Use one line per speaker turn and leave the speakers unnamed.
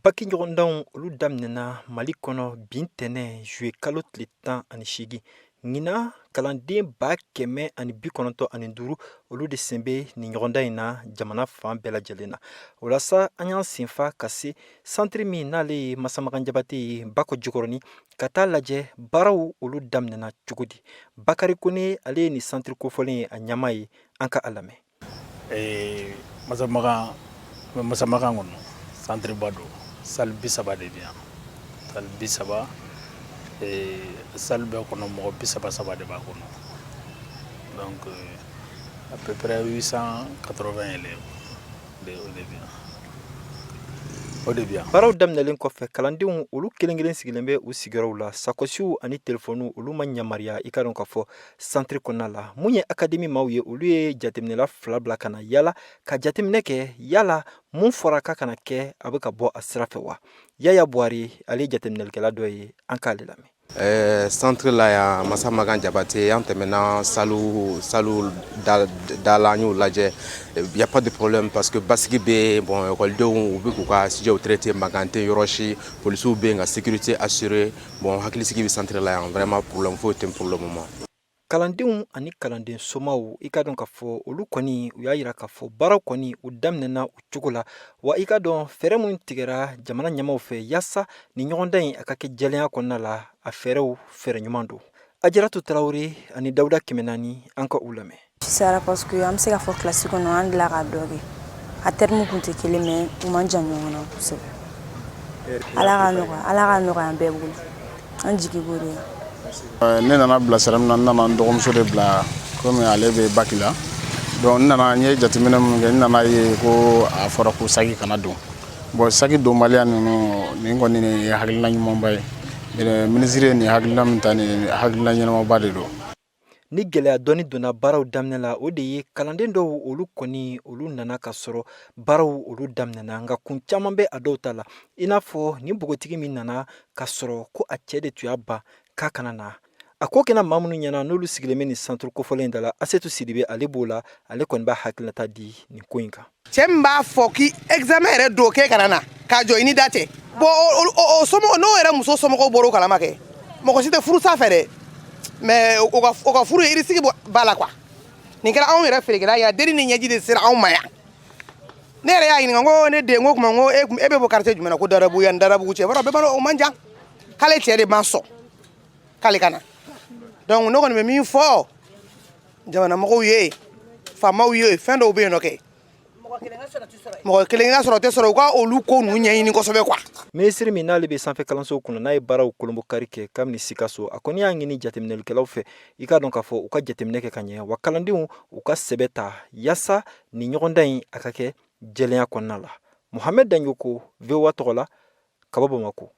Baki ɲɔgɔndanw olu daminɛna Mali kɔnɔ bi ntɛnɛn juillet kalo tile 18. Ɲinan, kalanden 195 olu de sen bɛ nin ɲɔgɔndan in na jamana fan bɛɛ lajɛlen na. O la sa, an y'an senfa ka se santiri min n'ale ye Masamagan Jabate ye Bakɔ Jikɔrɔni, ka taa lajɛ baaraw olu daminɛna cogo di. Bakari Kone, ale ye nin santiri kofɔlen ye a ɲɛmaa ye. An ka a lamɛn.
Masamagan bɛ Masamagan kɔnɔ, santiriba don. Salle 30 de bɛ yan, salle 30. Salle bɛɛ kɔnɔ, mɔgɔ bi saba saba de b'a kɔnɔ, donc à peu près 880 élèves de o de bɛ yan, o de bɛ yan.
Baaraw daminɛlen kɔfɛ, kalandenw olu kelen kelen sigilen bɛ u sigiyɔrɔw la. Sakɔsiw ani telefɔniw, olu ma yamaruya i ka dɔn ka fɔ santiri kɔnɔna la. Mun ye akademi maaw ye, olu ye jateminɛla fila bila ka na yala ka jateminɛ kɛ yala mun fɔra k'a kana kɛ, a bɛ ka bɔ a sira fɛ wa. Yaya Buhari, ale ye jateminɛlikɛla dɔ ye, an k'ale lamɛn.
Centre la yan, Masamagan Jabate, an tɛmɛna sallew da la, an y'o lajɛ. Y a pas de problème parce que basigi bɛ yen. Bon, ekɔlidenw, u bɛ k'u ka sujetw traiter, mankan tɛ yɔrɔ si. Polisiw bɛ yen ka sécurité assurer. Bon, hakilisigi bɛ centre la yan vraiment, problème foyi tɛ pour le moment.
Kalandenw ani kalanden somaw, i ka dɔn k'a fɔ olu kɔni, u y'a yira k'a fɔ baaraw kɔni u daminɛna u cogo la wa. I ka dɔn fɛɛrɛ minnu tigɛra jamana ɲɛmaw fɛ yaasa ni ɲɔgɔndan in a ka kɛ jɛlenya kɔnɔna la, a fɛɛrɛw fɛɛrɛ ɲuman don. Ajaratu Tarawele ani Dawuda Kɛmɛ, an ka u lamɛn.
Sara, parce que an bɛ se k'a fɔ kilasi kɔnɔ, an delila ka dɔ kɛ. A terme kun tɛ kelen, mais u man jan ɲɔgɔn na kosɛbɛ. Ala ka nɔgɔya, Ala ka nɔgɔya an bɛɛ bolo. An jigi b'o de
kan. Ne nana bilasira min na, n nana n dɔgɔmuso de bila komi ale bɛ baki la. Donc n nana, n ye jateminɛ min kɛ, n nana ye ko a fɔra ko saki kana don. Bon, saki donbaliya ninnu, nin kɔni ye hakilina ɲumanba ye. Minisiri ye nin hakilina min ta, nin hakilina ɲɛnamaba de don.
Ni gɛlɛya dɔɔni donna baaraw daminɛ la, o de ye kalanden dɔw, olu kɔni olu nana ka sɔrɔ baaraw olu daminɛna, nka kun caman bɛ a dɔw ta la, i n'a fɔ nin npogotigi min nana ka sɔrɔ ko a cɛ de tun y'a ban k'a kana na. A ko kɛra maa minnu ɲɛna, n'olu sigilen bɛ nin santiri kofɔlen in da la, Asetu Sidibe, ale b'o la. Ale kɔni b'a hakilinata di nin ko in kan.
Cɛ min b'a fɔ k'i examen yɛrɛ don k'e kana na k'a jɔ i ni da cɛ, bon, o somɔgɔ n'o yɛrɛ muso somɔgɔw bɔr'o kalama kɛ, mɔgɔ si tɛ furu sa fɛ dɛ, mais o ka furu ye risque b'a la quoi. Nin kɛra anw yɛrɛ feerekɛla ye, denni ni ɲɛji de sera anw ma yan. Ne yɛrɛ y'a ɲininka ko ne den, ko tuma ko e bɛ bɔ quartier jumɛn na? Ko Darabugu. Yan Darabugu cɛ b'a dɔn bɛɛ b'a dɔn o man jan. K'ale cɛ de ma sɔn k'ale ka na. Donc ne kɔni bɛ min fɔ jamanamɔgɔw ye, faamaw ye, fɛn dɔw bɛ yen nɔ kɛ mɔgɔ kelen ka sɔrɔ tɛ sɔrɔ, u ka olu ko ninnu ɲɛɲini kosɛbɛ quoi.
Minisiri min n'ale bɛ sanfɛ kalansow kunna, n'a ye baaraw kolonbokari kɛ kabini Sikaso, a kɔni y'a ɲini jateminɛlikɛlaw fɛ, i k'a dɔn k'a fɔ u ka jateminɛ kɛ ka ɲɛ wa kalandenw u ka sɛbɛ ta yaasa nin ɲɔgɔndan in a ka kɛ jɛlenya kɔnɔna la. Mohamɛd Daɲoko, VOA tɔgɔ la, ka bɔ Bamakɔ.